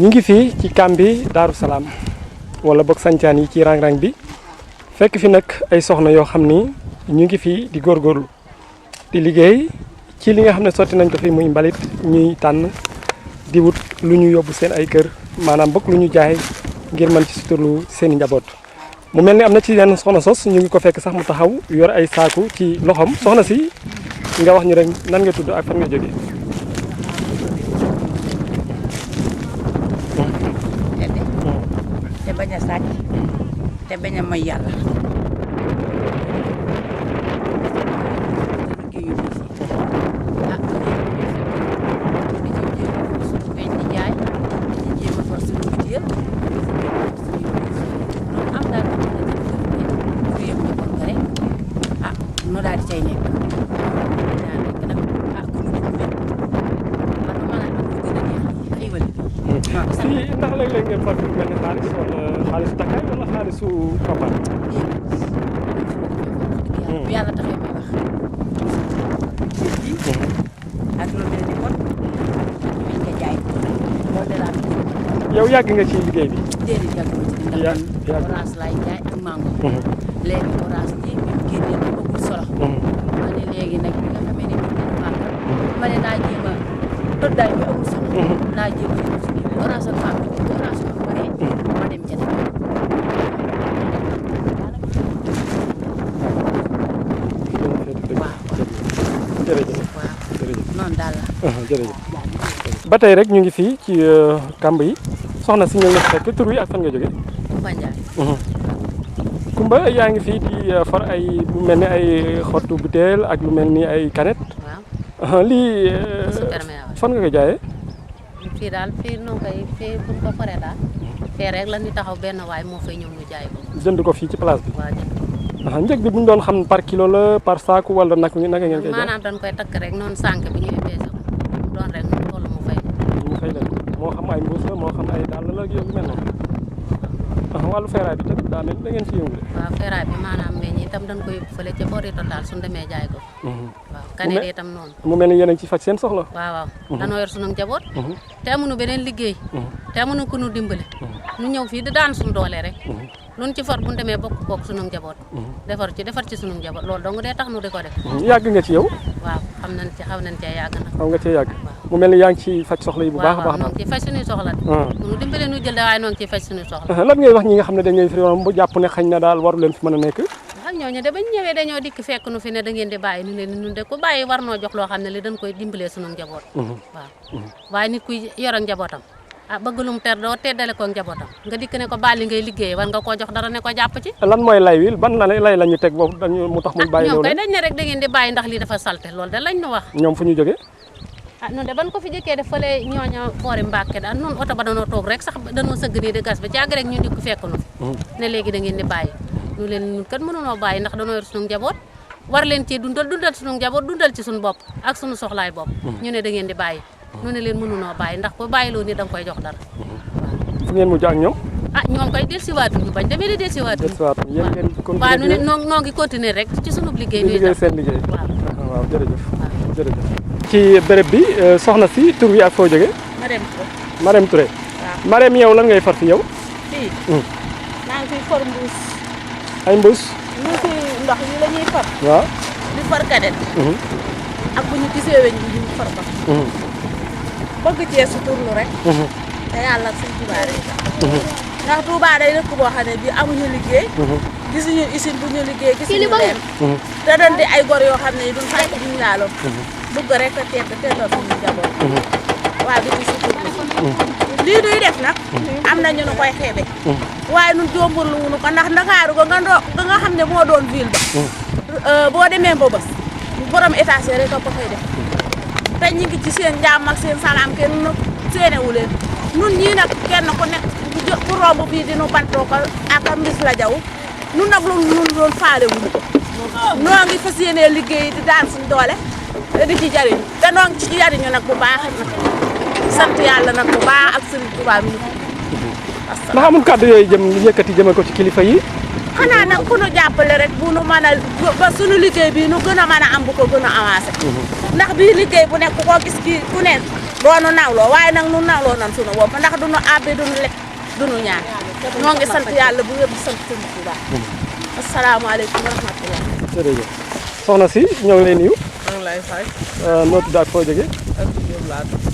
ñu ngi fii ci kambi Daaru Salaam wala boog sancaan yi ci rang-rang bi fekk fi nag ay soxna yoo xam ni ñu ngi fii di góorgóorlu di liggéey ci li nga xam ne sotti nañ ko fi muy mbalit ñuy tànn di wut lu ñu yóbbu seen ay kër maanaam bokk lu ñu jaay ngir mën ci suturlu seen i njaboot. mu mel ni am na ci yenn soxna sos ñu ngi ko fekk sax mu taxaw yor ay saaku ci loxoom soxna si nga wax ñu rek nan nga tudd ak fan nga jógee. te bañ a sàcc te bañ a may yàlla no daal di cay nekk si ndax léeg-léeg ngeen fàttali mel ni xaalis wala xaalisu takkaay wala xaalisu koppar. bu yàlla taxee may wax ak lu mel ni kon dañ ko jaay loolu de laa yow yàgg nga ci liggéey bi. déedéet yàgg ma ci ndax orange laay jaay ak mango léegi orange ji bi mu génnee ba bëggul solo ma ne léegi nag bi nga xamee ne bi ne màggal ma ne naa jéem a tëddaay bi amul solo naa jéem a yëngu si biir orange ak mango bi orange bi pare ma dem ca dem noonu daal la. jërëjëf ba tey rek ñu ngi fii ci kàmb yi soxna si ñëw na fekk tur wi ak fan nga jógee. Kumba Njaay. Kumba yaa ngi fii di far ay lu mel ni ay xottu butéel ak lu mel ni ay canette. waaw lii fan nga ko jaayee. fii daal fii nu koy fii buñ ko paree daal fee rek la ñu taxaw benn waay moo fay ñëw ñu jaay ko. jënd ko fii ci place bi. waaw jënd ko. njëg bi bu ñu doon xam par kilo la par saaku wala naka ngeen koy jaay. maanaam dañ koy takk rek noonu sànq bi ñu peese ko mu doon rek mu toll mu fay. mu fay leen moo xam ay mbuus la moo xam ay dàll la ak yow yu mel noonu. wàllu feeraay bi tamit daa mel da ngeen ci yëngu de. waaw feeraay bi maanaam meññ itam dañ ko yóbbu fële ca boori total suñu demee jaay ko. waaw kaneen itam noonu. mu mel ni yéen a ngi ci faj seen soxla. waaw waaw danoo yor sunu njaboot. te amuñu beneen liggéey. te amuñu ku ñu dimbale. ñu ñëw fii di daan suñu doole rek. luñ ci for bu ñu demee bokk kook sunu njaboot. defar ci sunu njaboot loolu dong dee tax nu di ko def. yàgg nga ci yow. waaw xaw nañ cee yàgg nag. xaw nga cee yàgg. mu mel ni yaa ngi ci faj soxla yi bu baax a baax. waaw noo ngi ciy faj suñuy soxla de. nu dimbale nu jël de waaye noo ngi ciy faj suñuy soxla. lan ngay wax ñi nga xam ne dañuy fi yoon bu jàpp ne xañ na daal waru leen fi mën a nekk. ak ñooñu de bañ ñëwee dañoo dikk fekk nu fi ne da ngeen di bàyyi nu leen nun de ku bàyyi war noo jox loo xam ne li dañ koy dimbalee sunu njaboot. waaw waaye nit kuy yor ak njabootam bëgg lu mu ter doo teddale ko njabootam nga dikk ne ko bàlli ngay liggéey war nga koo jox dara ne ko jàpp ci. lan mooy lay wi ban lay la ñu teg boobu dañu mu tax muy bàyyi loolu. ñoom kay dañ ne rek da ngeen di bàyyi ndax lii dafa salte loolu de lañ nu wax. ñoom fu ñu jógee. nun de ban ko fi jëkkee def fële ñooña boori Mbàkke daal nun oto ba danoo toog rek sax danoo sëgg nii di gas ba jàgg rek ñu dikk fekk nu ne léegi da ngeen di bàyyi ñu leen ñun kat mënunoo bàyyi ndax danoo yor sunu njaboot war leen ci dundal sunu njaboot dundal ci sunu bopp ak sunu soxlaay bopp ñu ne da ngeen di bàyyi ñu ne leen mënunoo bàyyi ndax ko bàyyi loo ni da nga koy jox dara. fu ngeen mujj ak ñoom. ñoom koy dellusiwaatuñu bañ demee di dellusiwaatuñu. waaw ñu ne noo ngi continuer rek ci sunu liggéey. liggéey seen liggéey. waaw jërëjëf. waaw jërëjëf. ci béréb bi soxna si tur wi ak foo jógee. Marème Touré. waaw Marème yow lan ngay far fi yow. fii maa ngi fiy for mbuus ay mbuus. ñu fi ndox yi la ñuy for waaw. di for kadet ak bu ñu gisee weñ bi ñu for ko bëgg cee suturlu rek te yàlla ak suñ Tuubaa rek ndax Tuubaa day dëkk boo xam ne bii amuñu liggéey gisuñu usine bu ñu liggéey gisuñu leen te dañ di ay gor yoo xam ne duñ fàtte duñ laaloo bëgg rek a teddal suñu njaboot waaw di ci suturlu lii duy def nag am na ñu nu koy xeebe waaye nun jomburlu wunu ko ndax Ndakaaru ga nga xam ne moo doon ville ba boo demee Mbëbës borom étage rek a ko fay def te ñu ngi ci seen jàmm ak seen salaam kenn seenewu leen nun ñii nag kenn ku nekk ku romb fii dinu bantoo ko ak mbis la jaw nun nag nun doon faale wuñu ko noo ngi fas yéenee liggéey di daan suñ doole te di ci jariñu te noo ngi ci jariñu nag bu baax nag sant yàlla nag bu baax ak Sëriñ Tuubaa mi ndax amul kàddu yooyu jëm yëkkati jëme ko ci kilifa yi. xanaa nag ku nu jàppale rek bu nu mën a ba suñu liggéey bii nu gën a mën a am bu ko gën a avancé ndax bii liggéey bu nekk koo gis kii ku ne doonu nawloo waaye nag nu nawloo nan sunu bopp ndax duñu àbbi duñu lekk duñu ñaan ñoo ngi sant yàlla bu wér di sant sëñ Tuubaa asalaamaaleykum wa rahmatulah. jërëjëf soxna si ñoo ngi lay nuyu. maa ngi lay fay. noo tudd ak foo jógee. ak Diop laa tudd.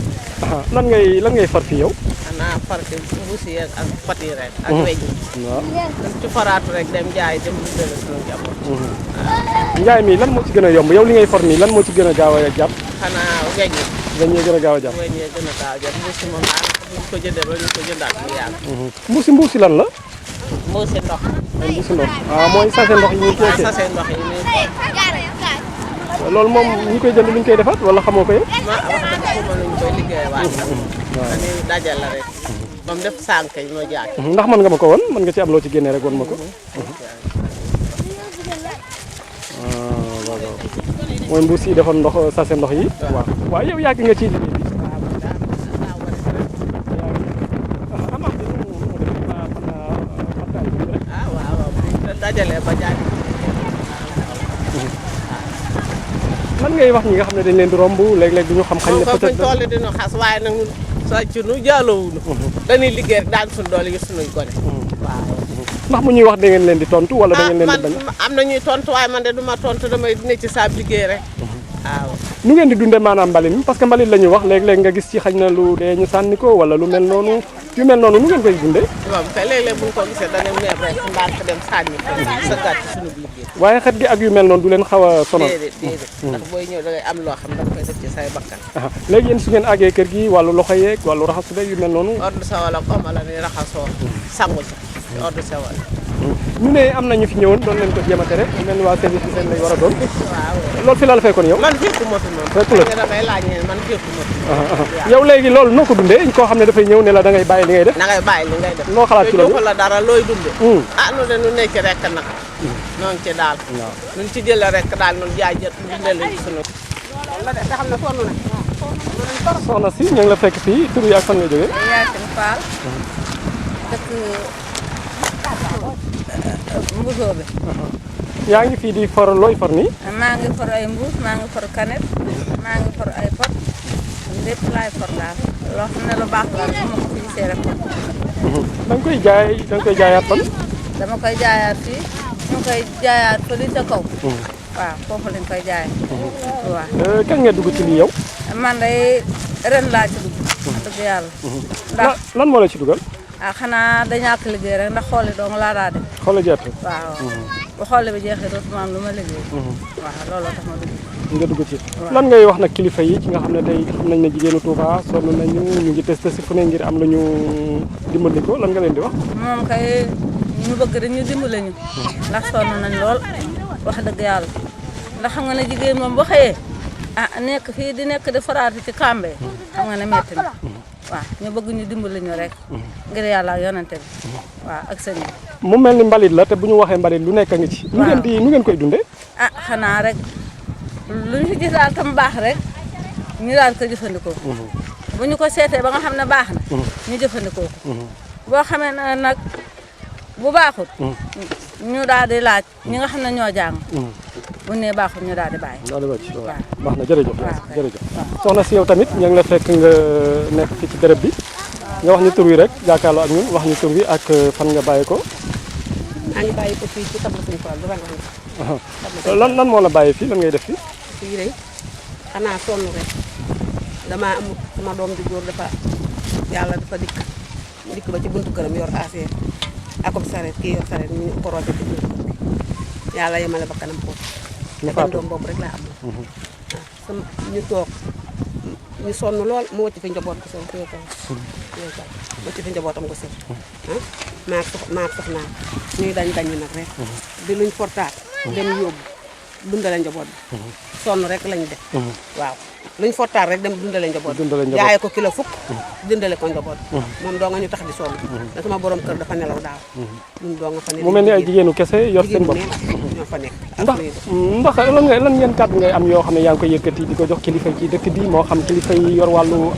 lan ngay far fii yow. xanaa far ci mbuus yi ak pat yi rek. ak weñ yi. waaw. dañ ci faraatu rek dem jaay dem lu dellu suñu njaboot. njaay mi lan moo ci gën a yomb yow li ngay for nii lan moo ci gën a gaaw a jàpp. xanaa weñ yi. weñ yi gën a gaaw a jàpp. weñ yi gën a gaaw a jàpp mbuus yi moom daal buñ ko jëndee ba ñu ko jëndaat bu yàgg. mbuusi lan la. mbuusi ndox. mbuusi ndox mooy sachet ndox yi ñuy keekee. sachet ndox yi nii. loolu moom ñi koy jënd luñ koy defaat wala xamoo ko yow. ma wax dëgg xuma nuñ koy liggéeyee waat sax. dañuy dajal la rek. moom def sànq yi ñoo jaay. ndax mën nga ma ko won mën nga ci am loo ci génnee rek won ma ko. waaw mooy mbuus yi defoon ndox sachet ndox yi. waaw yow yàgg nga ci liggéey bi. dajale ba jaay. lan ngay wax ñi nga xam ne dañ leen di romb léeg-léeg du ñu xam. xañ na peut-être fuñ toll dina xas waaye nag ñun sàcc nu jaalowuñu. dañuy liggéey rek daan suñu doole yu suñuy gone. waaw. ndax mu ñuy wax da ngeen leen di tontu wala da ngeen leen di bañ. am na ñuy tontu waaye man de du ma tontu damay dina ci saab liggéey rek. waaw. nu ngeen di dundee maanaam mbalit mi parce que mbalit la ñuy wax léeg-léeg nga gis ci xañ na lu dee ñu sànni ko wala lu mel noonu yu mel noonu nu ngeen koy dundee. moom kay léeg-léeg bu ñu ko gisee dañuy neex rek ndànk dem sànni ko sëggaat ci suñu liggéey. waaye xet gi ak yu mel noonu du leen xaw a sonal. déedéet ndax booy ñëw da ngay am loo xam da nga koy def ci say bakkan. léegi yéen su ngeen àggee kër gi wàllu loxo yeeg wàllu raxasu beeg yu mel noonu. ordre sawal ak oma la ni raxasoo sangu ci ordre sawal. ñu ne am na ñu fi ñëwoon doon leen ko jéem a tere mel ni waa service bi seen lay war a doon. waaw loolu fi la fekkoon yow. man fekku ma fi moom. fekku la nga damay laaj ne man fekku ma fi. yow léegi loolu noo ko dundee koo xam ne dafay ñëw ne la da ngay bàyyi li ngay def. na ngay bàyyi li ngay def. loo xalaat ci loolu joxu la dara looy dundee. nu de nu nekk rek nag. noonu ci daal. waaw nuñ ci jëlee rek daal nu jaay jët dundee lañu sunu. loolu la de te xam ne sonn na. soxna si ñu ngi la fekk fii tur yi ak fan nga jógee. Yacine Fall dëkk Mbusoobe. yaa ngi fii di for looy for nii. maa ngi for ay mbuus maa ngi for kanet maa ngi for ay pot lépp laay for daal loo xam ne lu baax la su ma ko fi gisee rek da nga koy jaayaat fan. dama koy jaayaat fii ñu koy jaayaat fa li ca kaw. waaw foofu lañ koy jaayee. waaw. kañ nga dugg ci lii yow. man day ren laa ci dugg. dëgg yàlla. ndax lan moo la ci dugal. xanaa dañu àkk liggéey rek ndax xooli dong laa daa def. xooli gerte. waaw bu xooli bi jeexee dootuma am lu ma liggéey. waaw looloo tax ma dugg. nga dugg ci lan ngay wax nag kilifa yi ci nga xam ne tey xam nañ ne jigéenu Touba sonn nañu ñu ngi testé si fu ne ngir am lu ñu dimbali ko lan nga leen di wax. moom kay ñu bëgg dañu dimbale ñu. ndax sonn nañ lool wax dëgg yàlla ndax xam nga ne jigéen moom boo xëyee nekk fii di nekk di faraatu ci kàmbe xam nga ne metti na waaw ñu bëgg ñu dimbali ñu rek ngir yàlla ak yonante bi waaw ak sëñ bi. mu mel ni mbalit la te bu ñu waxee mbalit lu nekk a ngi ci. nu ngeen koy dundee. xanaa rek lu ñu fi gis daal tam baax rek ñu daal ko jëfandikoo. bu ñu ko seetee ba nga xam ne baax na. ñu jëfandikoo ko. boo xamee ne nag bu baaxut. ñu daal di laaj ñi nga xam ne ñoo jàng. bu nee baaxut ñu daal di bàyyi. waaw baax na jërëjëf. jërëjëf soxna si yow tamit ñu ngi la fekk nga nekk fii ci béréb bi nga wax ñu tur wi rek jàkkaarloo ak ñun wax ñu tur wi ak fan nga bàyyi ko. maa ngi bàyyi ko fii ci tabla suñu tool du rang lan moo la bàyyi fii lan ngay def fii. fii rek xanaa sonn rek damaa am sama doom ju góor dafa yàlla dafa dikk ba ci buntu këram yor affaire akob saret kii yor saret ñu ko rootee ci buntu kër gi yàlla yemale ba kanam foofu. ñu benn doom boobu rek laa am. waaw ñu toog ñu sonn lool mu wàcc fi njaboot ko seen wàcc fi njabootam ko seen maak soxnaa ñuy dañ nag rek di luñ portaat dem yóbbu dundale njaboot bi sonn rek lañ def waaw luñ fortaat rek dem dundale njaboot bi jaayee ko kilo fukk dundale ko njaboot moom doo nga ñu tax di sonn da sama borom kër dafa nelaw daaw ñun doo nga fa nekk mu mel ni ay jigéenu kese yor seen bopp ñoo fa nekk ndax lan ngeen kàddu ngay am yoo xam ne yaa ngi koy yëkkati di ko jox kilifa ci dëkk bi moo xam kilifa yi yor wàllu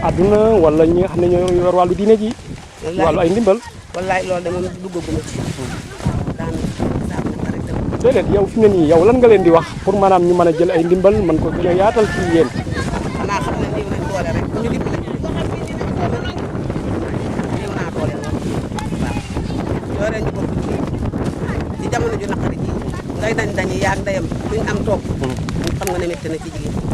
àdduna wala ñi nga xam ne ñoo yor wàllu diine ji wàllu ay ndimbal wallaay loolu de moom duggaguma ci déedéet yow fi mu ne nii yow lan nga leen di wax pour maanaam ñu mën a jël ay ndimbal mën ko gën a yaatal ci yéen. xanaa xam ne nii lañ doole day dañuy yaag ndeyam duñ am toog xam nga ne métti na ci jigéen